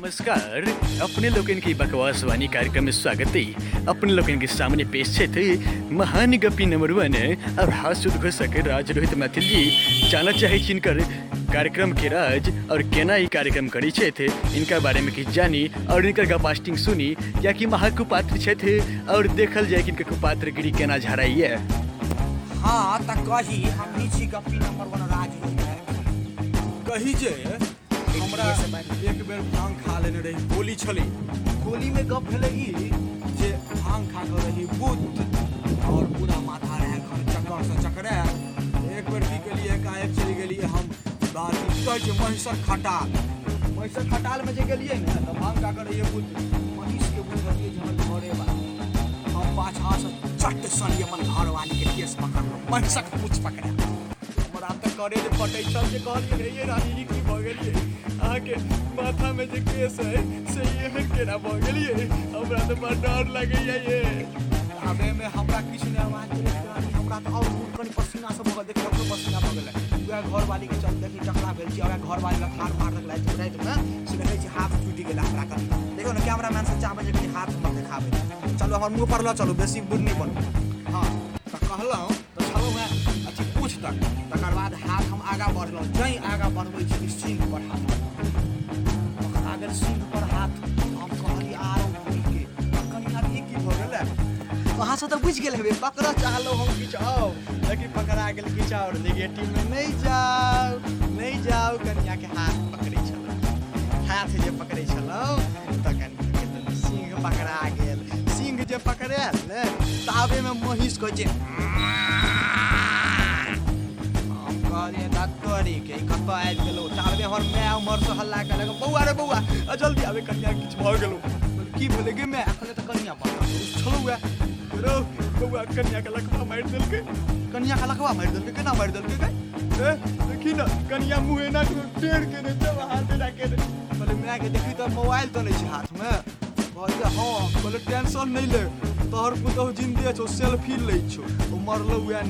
नमस्कार, अपने लोगन के बकवास वाणी कार्यक्रम में स्वागत है। अपने लोगन के सामने पेश थे महान गपी नंबर 1 और हास्य उद्घोषक राज रोहित मैथिल जी। जानना चाहे जिनकर कार्यक्रम के राज और केना ई कार्यक्रम करी छे इनका बारे में किछु जानी और इनकर गपास्टिंग सुनी, या कि महाकुपात्र छे और देखल जाए कि इनकर कुपात्रगिरी केना झराइए। हाँ त कही हम ही छी गप्पी नंबर 1 राज रोहित। कही जे हमरा एक बेर भांग खा लेने रही, गोली छली, गोली में गप भेलै ई जे भांग खा के रही बुत और पूरा माथा रहे खन चक्कर से चकरे। एक बेर की गेलियै एकाएक चलि गेलियै हम बात कहै छै महिषक खटाल, महिषक खटाल में जे गेलियै ने तऽ भांग खा के रहियै बुत, महिष के बुझलियै जे हमर घरे बा। हम पाछा से चट सनी अपन घरवाली के केस पकड़लहुँ, महिषक पूछ पकड़ा। हमरा तऽ करे जे पटै छल जे कहलियै रे रानी जी की भऽ गेलियै, अहाँके माथामे जे केस है से एहन केना भऽ गेलियै, हमरा तऽ बड़ डर लगैया ये। आबेमे हमरा किछु नहि आवाज देलक रानी, हमरा तऽ आओर मोन कनि पसीना सब भऽ गेल, देखियौ अपनो पसीना भऽ गेलै। वएह घरवाली के चल देखी टकरा भेल छी, वएह घरवाली लथार मारलक राति रातिमे, से देखै छी हाथ टूटि गेलै हमरा कनि। देखियौ ने कैमरामैन से चाहबै जे कनि हाथ हमर देखाबै, चलू हमर मुँह पर लऽ चलू, बेसी बुढ़ नहि बनू। हाँ तऽ कहलहुँ तऽ छलहुँ हेँ अथी पूछ तक, तकर बाद हाथ हम आगाँ बढ़लहुँ, जैं आगाँ बढ़बै छी सिंह पर हाथ पकड़ा गेल, सिंह पर हाथ। हम कहलियै आरो के कनिया ई की भऽ गेलै, अहाँ सब तऽ बुझि गेल हेबै, पकड़ऽ चाहलहुँ हम किछु और लेकिन पकड़ा गेल किछु और। नेगेटिव में नहीं जाउ नहीं जाउ, कनिया के हाथ पकड़ै छलहुँ, हाथ जे पकड़ै छलहुँ तऽ कनिया के सिंह पकड़ा गेल। सिंह जे पकड़ायल ने ताबेमे महिष कहै छै, हम कहलियै तोरी के कतऽ आबि गेलहुँ। ताबे हमर माय उम्हरसँ हल्ला केलक, बौआ रे बौआ जल्दी आबे कनिया किछु भऽ गेलौ। की भेलै गे माय? एखने तऽ कनिया पकड़ल छलहुँ वएह। रौ बौआ कनिया के लकवा मारि देलकै। कनिया के लकवा मारि देलकै? केना मारि देलकै गे? ए देखी ने कनिया मुँह एना टेढ़ केने छै, हाथ एना केने। कहलियै मायके देखी तऽ मोबाइल तऽ नहि छै हाथमे। कहलियै हँ। कहलियै टेंशन नहि ले, तोहर पुतहु जिन्दे छौ, सेल्फी लै छौ, ओ मरलौ वएह।